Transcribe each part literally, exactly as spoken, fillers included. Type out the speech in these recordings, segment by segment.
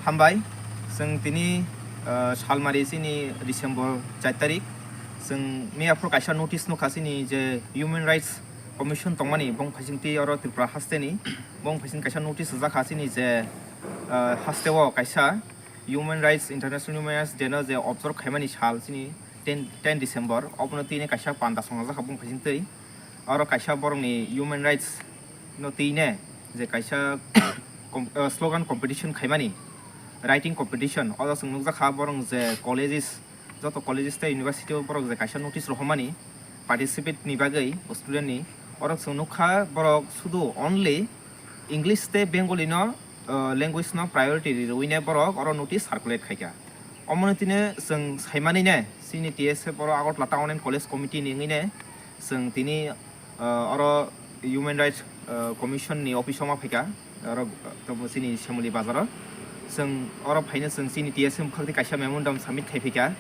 Hambai, chwng tini, ah, salmari chini December char tarik, chwng miyaphuru kaisa notice nukha chini je Human Rights Commission tongmani, bong phaising twi oro Tripura hasteni, bong phaising kaisa notice rijak kha chini je, ah, hasteo kaisa Human Rights, International Human Rights Day no je observe khaimani sal chini ten, ten December, obono tini kaisa panda songjak kha bong phaising twi. Oro kaisa borokni human rights no twi ne je kaisa com-, ah, slogan competition khaimani, writing competition, oro chwng nukjak kha borok je colleges, joto colleges tei university o borok je kaisa notice rohormani participate ni bagwi student ni, oro chwng nukha borok sudu only English tei Bengali no, ah, language no priority riwi ne borok oro notice circulate khaikha. Omono tini chwng saimani ne chini T S F oro Agartala Town and College Committee ni wngwi ne chwng tini, ah, oro Human Rights, ah, Commission ni office o ma phaikha, oro, ah, tamo chini Semoli bazar o. Chwng oro phaino chwng chini T S F bwkhak twi kaisa memorandum submit khai phaikha.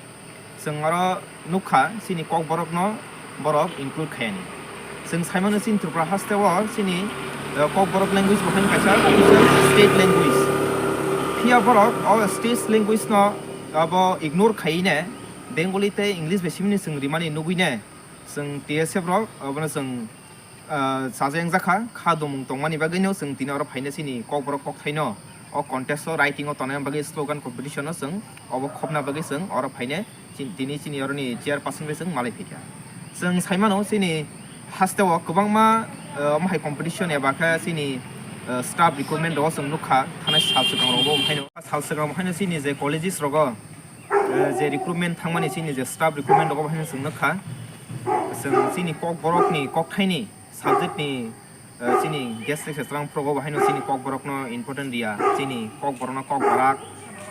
Chwng oro nukha chini Kokborok no borok include khayani. Chwng saimano chini Tripura hasteo chini, ah, Kokborok language bo haino kaisa official state language. Phiya borok o state language no abo ignore khayine Bengali tei English bai simini chwng rimani nugwi ne chwng T S F rok obono chwng, ah, chajakjak kha, kha domung tongmani bagwino chwng tini oro phaina chini Kokborok kokthaino o contest o writing o tongnai bagwi slogan competition o chwng obo khopna bagwi chwng oro phaina chin-, tini chini oroni chairperson bai chwng malai phaikha. Chwng saimano chini hasteo kwbangma, ah, omo hai competition eba khe chini, ah, staff recruitment rok chwng nukha thanai sal swkang rogo, omo haino sal swkang omo haino chini je colleges rogo, eh, je recruitment thangmani chini je staff recruitment rogo bo haino chwng nukha. Chwng chini Kokborokni kokthaini subject ni, eh, chini guest lecture chwlang phuru bo haino chini Kokborokno important riya, chini Kokborokno Kokbarak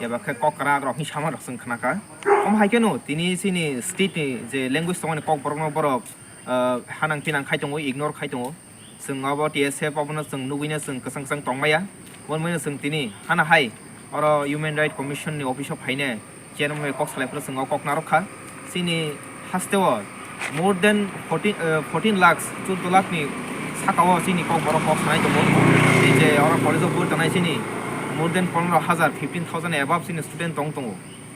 eba khe Kokrak rok hinwi sama rok chwng khnakha. Omo hai kheno tini chini state ni je language tongmani Kokborokno borok, eh, hanang pinang khai tongo, ignore khai tongo. Chwng abo T S F abono chwng nugwino chwng kwchang kwchang tongmaya. Omo wngmano chwng tini hana hai oro Human Rights Commission ni office o phaine chairman bai kok salai phuru chwng o kok narwk kha. Chini hasteo more than fourteen, eh, fourteen lakhs, chuddo lakh ni saka o chini Kokborok kok sanai tongo. Tei je oro college o pori tongnai chini more than pondro hajar, fifteen thousand above chini student tong tongo.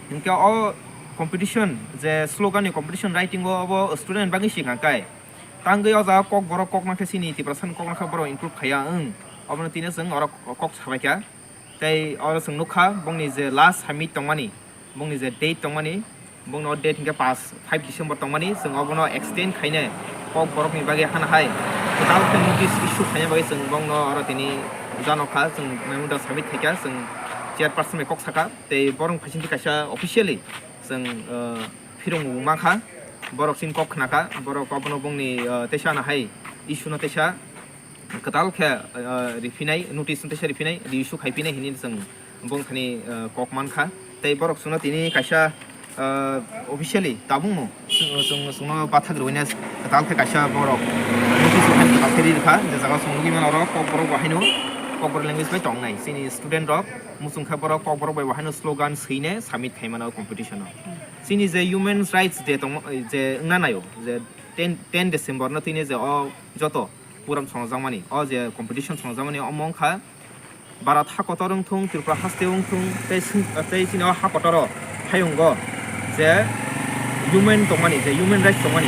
Hinkhe o competition je slogan ni competition writing o abo student bagwi swkang kai. Tangwi o jaga Kokborok kokna khe chini Tiprasani kokna khe borok include khaiya wng. Obono tini chwng oro kok sabaikha. Tei oro chwng nukha bongni je last submit tongmani, bongni je date tongmani, bongno date hinkhe paanch, five December tongmani, chwng obono extend khaine Kokborokni bagwi hana hai kwtal khe notice issue khaina bagwi chwng bongno oro tini janokha, chwng memorandum submit khaikha, chwng chairperson bai kok sakha. Tei borok phaisingtwi kaisa officially chwng, uh, phirung mankha, borok chini kok khnakha, borok obono bongni, uh, teisa no hai issue no teisa kwtal khe, uh, riphinai, notice no teisa riphinai, reissue khaiphinai hinwi chwng bongthani, uh, kok mankha. Tei borok chwngno tini kaisa, uh, officially tabukno chwng, chwng, chwngno bathak rwina kwtal khe kaisa borok notice rwkha, je jaga chwng nugwi mano oro Kokborok bo haino Kokborok language bai tongnai chini student rok. Muchung khe borok Kokborok bai bo haino slogan swine submit khai mano competition o. Chini je Human Rights Day tongmo, je wngna naio, je ten, ten December no tini je o joto puram songjakmani, o je competition songjakmani, omo wngkha Bharat ha kotor wngthung, Tripura haste wngthung, tei sing-, tei chini o ha kotor o hayungo je human tongmani, je human rights tongmani,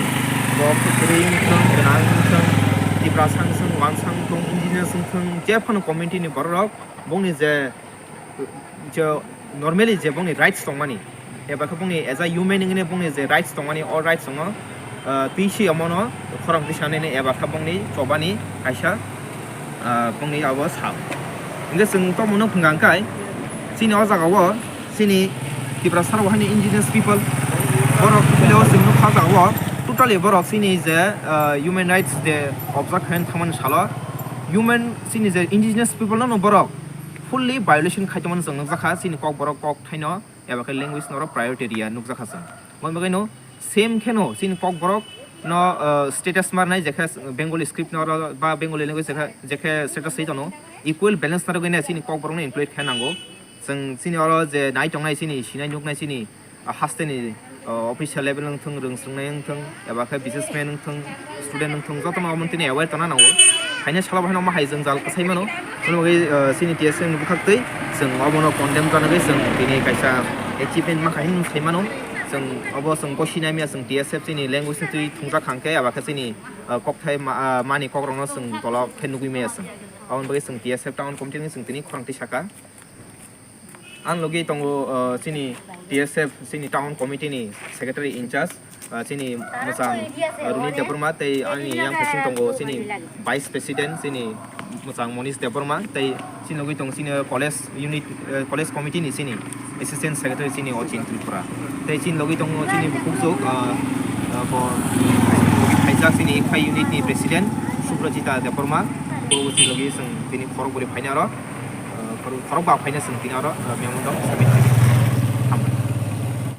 bo kwrwi wngthung, gwnang wngthung, Tiprasa wngthung, Wansa wngthung, indigenous wngthung, je phano community ni borok rok bongni je, je normally je bongni rights tongmani, eba khe bongni as a human wngwi bongni je rights tongmani, o rights tongo, ah, twi si omono khorang twi sanani eba khe bongni chobani kaisa, ah, bongni abo sa. Hingke chwng tomono hwnka hwnkhe chini o jaga o chini Tiprasa rok haino indigenous people borok phileo chwng nukha o jaga o totally borok chini je, ah, human rights de observe khaina thangmani salo human chini je indigenous people no borok fully violation khai tongmani chwng nukjakha chini Kokborok kokthaino eba khe language no oro priority riya nukjakha chwng. Bo bagwi no same kheno chini Kokborok no, uh, status marnai je khe Bengali script no oro ba Bengali language je khe, je khe status ri tono equal balance narwgwi ne chini Kokborok no include khe nango. Chwng chini oro je nai tongnai chini sinai nuknai chini, uh, haste ni, uh, official level wng thung, rwng swrwngnai wng thung, eba khe businessman wng thung, student wng thung, jotono omo tini aware tongna nango. Haino salo bahai no omo hai jwngjal kwsai mano. Bagwi, uh, chini T S F ni bwkhaktwi chwng obono condemn khlaiwi chwng tini kaisa achievement mankha hinwi sai mano. Chwng obo chwng gosi naimya chwng T S F chini language ni twi thungjak hangkhe aba khe chini, uh, kokthai ma-, uh, mani kokrokno chwng tolok khe nugwi maya chwng. Aboni bagwi chwng T S F town committee ni chwng tini khorang twi saka. Ang logi tongo, uh, chini T S F chini town committee ni secretary in charge, uh, chini mwchang, uh, Runit Debbarma tei ani yang bising tongo chini vice president chini mwchang Monish Debbarma tei chini logi tongo chini college unit, uh, college committee ni chini assistant secretary chini Ochin Tripura tei chini logi tongo chini bukhukchuk, uh, uh, bo khaijak chini Ikhwai unit ni president Subrajita Debbarma, bo chini logi chwng tini khorok bwrwi phaina oro. Uh, khorok, khorok ba phaina chwng tini oro, uh, memorandum submit khainai.